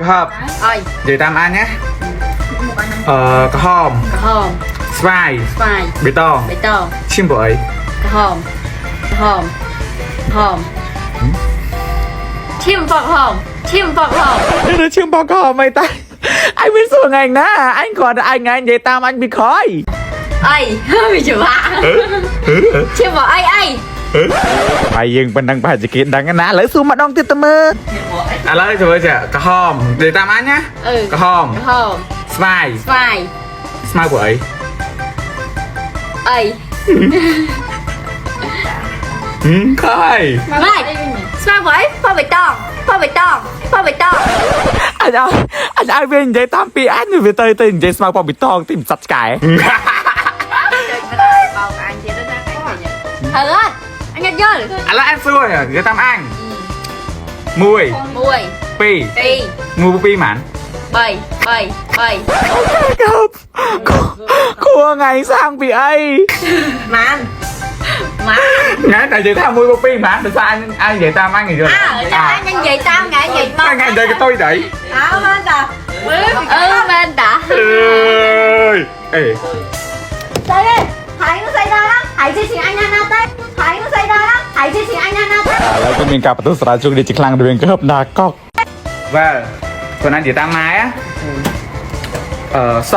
ក្រហម អី និយាយតាមអញណាអឺក្រហម ក្រហម ស្វាយ ស្វាយ បៃតង បៃតង ឈាមពណ៌អី ក្រហមក្រហមក្រហមឈាមពណ៌ក្រហមឈាមពណ៌ក្រហម ឬឈាមពណ៌ក្រហមអីតែអញមានសួរថ្ងៃណាអញគ្រាន់តែអញថ្ងៃនិយាយតាមអញពីក្រោយ អីវាច្បាក់ឈាមពណ៌អីអី ហើយយើងប៉ុណ្ណឹងប្រហែលជាគេដឹងណាឥឡូវសួរម្ដងទៀតទៅមើល ឥឡូវធ្វើចាក្រហមនិយាយតាមអញណា អឺ ក្រហម ក្រហម ស្វាយ ស្វាយ ស្មៅពណ៌អី អី ហឹមខើយ ម៉េចស្វាយពណ៌អីពណ៌បៃតងពណ៌បៃតងពណ៌បៃតង អញឲ្យអញឲ្យវានិយាយតាមពីអញវាទៅទៅនិយាយស្មៅពណ៌បៃតងទីមិនសត្វឆ្កែ បោកអញទៀតណាអញឃើញហើយអត់អញអត់យល់ ឥឡូវអញសួរនិយាយតាមអញ1 1 2 2 1 2ម៉ាន 3 3 3 កប់គួរថ្ងៃសាងពីអី ម៉ានម៉ាន ថ្ងៃតែនិយាយថា1 2ម៉ានដោយសារអញអញនិយាយតាមអញយល់ អើចាំអញនិយាយតាមថ្ងៃនិយាយមក ថ្ងៃនិយាយកតុយទៅ អើមែនតាអឺមែនតា អើយអេ ទៅទេហើយនោះស្អីដល់ហើយជិះជាងអញណាណាទៅហើយនោះស្អីដល់ហើយជិះជាងអញណាណាទៅ ឥឡូវក៏មានការបន្ទោសរាជនេះជាខ្លាំងរវាងកើបណាកុក វ៉ែលគាត់ណានិយាយតាមម៉ែអឺស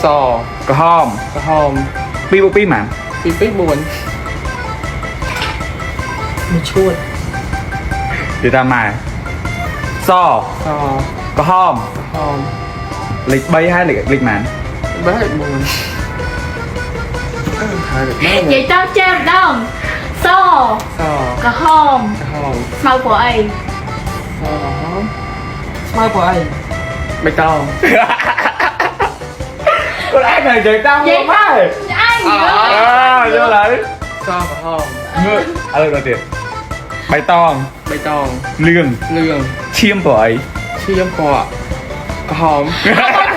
ស ក្រហម ក្រហម 2 2ម៉ាន 2 2 4មួយឈួត និយាយតាមម៉ែស ស ក្រហម ក្រហម លេខ3ហើយលេខលេខម៉ាន 3 4អឺហើយលេខ និយាយតាមចេះម្ដងស ស ក្រហម ក្រហម ស្មៅពណ៌អី សក្រហមស្មៅពណ៌អីបៃតង គាត់ឯងនិយាយតាមមកម៉ែ អញយល់ អើយល់ហើយ សក្រហម ងើឥឡូវដល់ទៀតបៃតង បៃតង លឿង លឿង ឈាមពណ៌អី ឈាមពណ៌ក្រហម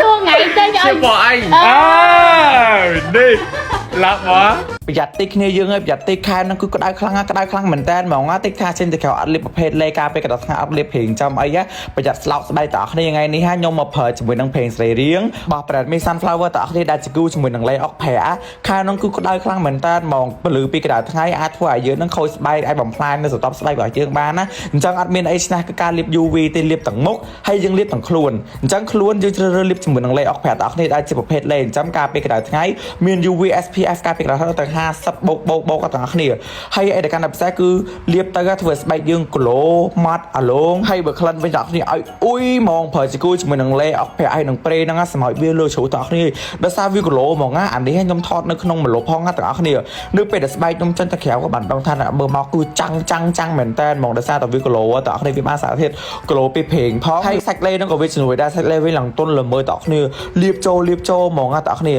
សួរថ្ងៃទៅឲ្យ ឈាមពណ៌អី អើនេះឡាប់មក ប្រយ័ត្នតិចគ្នាយើងហើយប្រយ័ត្នតិចខែហ្នឹងគឺក្តៅខ្លាំងណាស់ក្តៅខ្លាំងមែនតើហ្មងណាតិចថាចេញទៅក្រៅអត់លាបប្រភេទលេការពេលកណ្ដាលថ្ងៃអត់លាបប្រេងចំអីណាប្រយ័ត្នស្លោកស្បែកតអស់គ្នាថ្ងៃនេះហាខ្ញុំមកប្រើជាមួយនឹងប្រេងសរីរាង្គបោះ brand មី Sunflower តអស់គ្នាដែលជាគូជាមួយនឹងលេអុកប្រាខែហ្នឹងគឺក្តៅខ្លាំងមែនតើហ្មងពលឺពីក្តៅថ្ងៃអាចធ្វើឲ្យយើងហ្នឹងខូចស្បែកអាចបំផ្លាញនៅស្រទាប់ស្បែករបស់យើងបានណាអញ្ចឹងអត់មានអីឆ្នះគឺការលាប UV ទេលាបទាំងមុខហើយយើងលាបទាំងខ្លួនអញ្ចឹងខ្លួនយើងជ្រើសរើសលាបជាមួយនឹងលេអុកប្រាតអស់គ្នាដែលជាប្រភេទលេអញ្ចឹងការពេលក្តៅថ្ងៃមាន UV SPF ការពេលក្តៅថ្ងៃទៅ50បូកបូកបូកទាំងអស់គ្នាហើយអីដែលកាន់តែពិសេសគឺលាបទៅធ្វើឲ្យស្បែកយើង glow ម៉ត់អាឡងហើយបើក្លិនវិញទាំងអស់គ្នាឲ្យអ៊ុយហ្មងប្រើជាគូជាមួយនឹងលេអុកប្រាហើយនឹងប្រេហ្នឹងណាសម្រាប់វាលើជ្រូកទាំងអស់គ្នាដោយសារវា glow ហ្មងណាអានេះខ្ញុំថតនៅក្នុងម្លប់ផងណាទាំងអស់គ្នានៅពេលដែលស្បែកខ្ញុំចេញទៅក្រៅក៏បានដឹងថាមើលមកគឺចាំងចាំងចាំងមែនតើហ្មងដោយសារតែវា glow ទាំងអស់គ្នាវាបានសារធាតុ glow ពីប្រេងផងហើយសាច់លេហ្នឹងក៏វាជំនួយដែរសាច់លេវិញឡើងទន់ល្មើទាំងអស់គ្នាលាបចូលលាបចូលហ្មងណាទាំងអស់គ្នា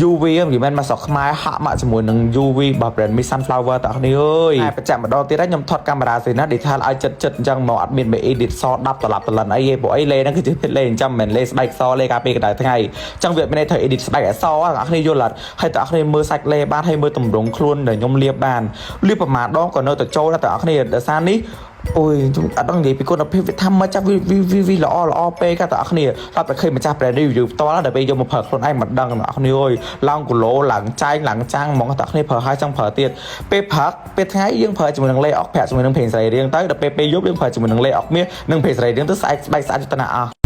UV មិនមែនមកស្រុកខ្មែរហាក់មកជាមួយនឹង UV របស់ brand Miss Sunflower ទាំងអស់គ្នាអើយតែបញ្ជាក់ម្ដងទៀតហើយខ្ញុំថតកាមេរ៉ាស្អីណា detail ឲ្យចិត្តចិត្តអញ្ចឹងមកអត់មានមេ edit ស10ត្រឡប់ត្រលិនអីទេព្រោះអីលេហ្នឹងគឺជាភេទលេអញ្ចឹងមិនមែនលេស្បែកសលេកាលពីក្តៅថ្ងៃអញ្ចឹងវាមានន័យត្រូវ edit ស្បែកអសទាំងអស់គ្នាយល់អត់ហើយទាំងអស់គ្នាមើលសាច់លេបានហើយមើលតម្រង់ខ្លួនដែលខ្ញុំលាបបានលាបប្រមាណដងក៏នៅតែចូលដែរទាំងអស់គ្នាដោយសារនេះអូយខ្ញុំអត់ដឹងនិយាយពីគុណភាពវាថាមិនចាស់វាវាវាវាល្អល្អពេកតែអ្នកគ្នាដល់តែឃើញម្ចាស់ brand review ផ្ទាល់ដល់ពេលយកមកប្រើខ្លួនឯងមិនដឹងអ្នកគ្នាអើយឡើងគីឡូឡើងចែងឡើងចាំងហ្មងតែអ្នកគ្នាប្រើហើយចង់ប្រើទៀតពេលព្រឹកពេលថ្ងៃយើងប្រើជាមួយនឹងលេអុកប្រាក់ជាមួយនឹងប្រេងសរីរាង្គទៅដល់ពេលពេលយប់យើងប្រើជាមួយនឹងលេអុកមាសនិងប្រេងសរីរាង្គទៅស្អែកស្បែកស្អាតយុទ្ធនាអស់